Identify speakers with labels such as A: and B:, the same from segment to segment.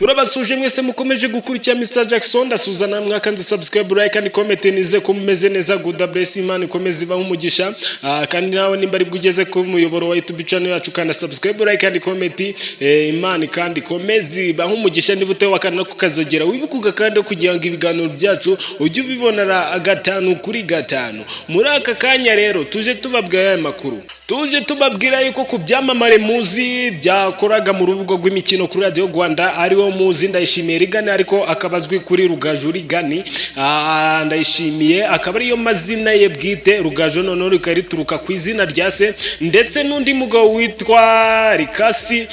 A: Turabasuje mwese mukomeje gukurikira Mr Jackson. Ndasuzana mwakanze subscribe, like and comment. Nize ko mumeze neza. God bless, Imana ikomeze ibahe umugisha. Kandi nawe nimba ari bugeze ku muyoboro wa YouTube channel yacu, kanda subscribe, like and comment. Imana kandi ikomeze ibahe umugisha. Niba utewe akana kukazogera, wibuke ugakanda kugira ngo ibiganiro byacu ujye ubibonera 5 kuri 5. Muri aka kanya rero tuje tubabwira aya makuru, tuje tubabwira yuko ku byamamare muzi byakoraga mu rubuga rw'imikino kuri Radiyo Rwanda, ariwo muzi Ndayishimiye Rigani, ariko akaba azwi kuri Rugaju Rigani. Ndayishimiye akaba ariyo mazina ye bwite, Rugaju noneho rikaba rituruka ku izina rya se, ndetse n'undi mugabo witwa Rikasi,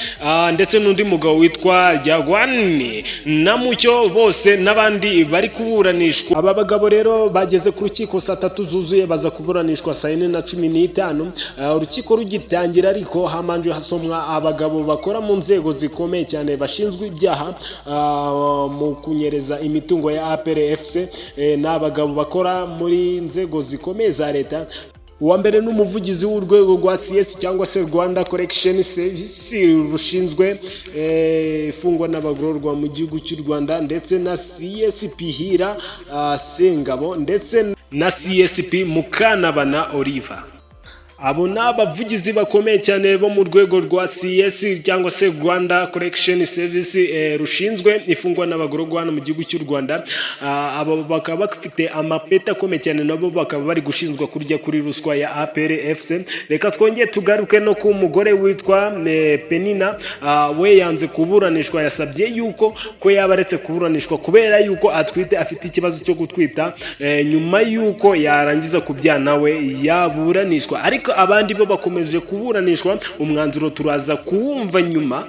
A: ndetse n'undi mugabo witwa Ryagwani na Mucyo, bose n'abandi bari kuburanishwa. Aba bagabo rero bageze ku rukiko saa 3 zuzuye, baza kuburanishwa saa 4:15. Urukiko rugitangira ariko hamanje hasomwa abagabo bakora mu nzego zikomeye cyane bashinzwe ibyaha mu kunyereza imitungo ya APR FC. Ni abagabo bakora muri nzego zikomeye za leta. Uwa mbere ni umuvugizi w'urwego rwa CS cyangwa se Rwanda Correction Service, rushinzwe ifungwa n'abagororwa mu gihugu cy'u Rwanda, ndetse na CSP Hira Sengabo, ndetse na CSP Mukanabana Oliver. Abo ni abavugizi bakomeye cyane bo mu rwego rwa CS cyangwa se Rwanda Correction Service, rushinzwe ifungwa n'abagororwa hano mu gihugu cy'u Rwanda. Abo bakaba bafite amapeti akomeye cyane, nabo bakaba bari gushinjwa kurya kuri ruswa ya APR FC. Reka twongere tugaruke no ku mugore witwa Penina. We yanze kuburanishwa, yasabye yuko ko yaba aretse kuburanishwa kubera yuko atwite, afite ikibazo cyo gutwita. Nyuma yuko yarangiza kubyara nawe yaburanishwa, ariko abandi bo bakomeje kuburanishwa. Umwanzuro turaza kuwumva nyuma,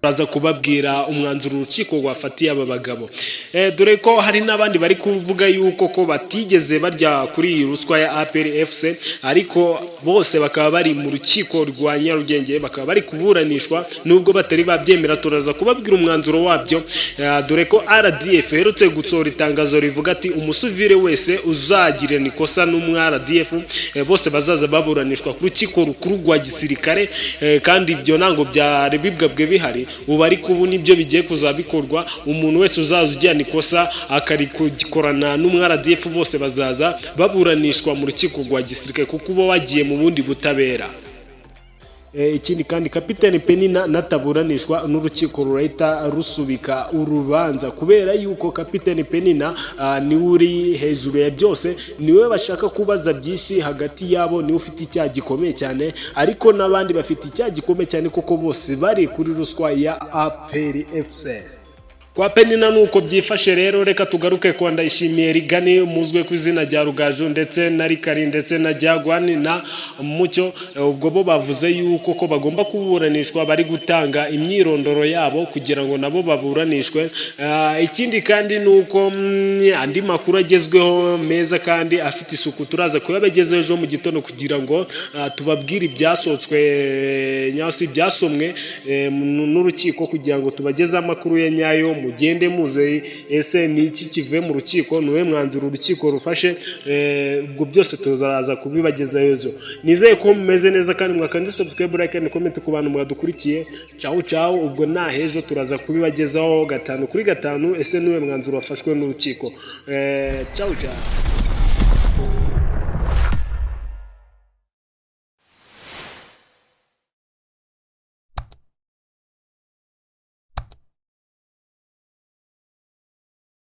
A: turaza kubabwira umwanzuro urukiko rwafatiye aba bagabo. Dore ko hari n'abandi bari kuvuga yuko ko batigeze barya kuri iyi ruswa ya APR FC, ariko bose bakaba bari mu rukiko rwa Nyarugenge, bakaba bari kuburanishwa nubwo batari babyemera. Turaza kubabwira umwanzuro wabyo. Dore ko RDF iherutse gusohora itangazo rivuga ati umusivile wese uzagirana ikosa n'umu RDF, bose bazaza baburanishwa ku rukiko rukuru rwa gisirikare. Kandi ibyo ntabwo byari bibwabwe bihari ubu, ariko ubu nibyo bigiye kuzabikorwa. Umuntu wese uzaza ujyana ikosa akarikorana n'umu RDF, bose bazaza baburanishwa mu rukiko rwa gisirikare, kuko uba wagiye mu bundi butabera. Ikindi kandi, Kapiteni Penina nataburanishwa n'urukiko, rurahita rusubika urubanza, kubera yuko Kapiteni Penina niwe uri hejuru ya byose, niwe bashaka kubaza byinshi hagati yabo, niwe ufite icyaha gikomeye cyane, ariko n'abandi bafite icyaha gikomeye cyane kuko bose bari kuri ruswa ya APR FC. Kwa Penina nuko byifashe. Rero reka tugaruke kwa Ndayishimiye Rigani, muzwe ku izina rya Rugaju, ndetse na Rikari, ndetse na Jagwani na Mucyo. Ubwo bo bavuze yuko ko bagomba kuburanishwa, bari gutanga imyirondoro yabo kugira ngo nabo baburanishwe. Ikindi kandi ni uko andi makuru agezweho meza kandi afite isuku turaza kuyabagezaho ejo mu gitondo, kugira ngo tubabwire ibyasohotswe cyangwa se ibyasomwe n'urukiko, kugira ngo tubagezeho amakuru ya nyayo, mugende muze ese ni iki kivuye mu rukiko, ni uwuhe mwanzuro urukiko rufashe. Ubwo byose tuzaza kubibagezaho ejo. Nizeye ko mumeze neza kandi mwakanze subscribe, like and comment ku bantu mwadukurikiye. Ciao ciao, ubwo nta hejo turaza kubibagezaho 5 kuri 5, ese ni uwuhe mwanzuro wafashwe n'urukiko. Ciao ciao.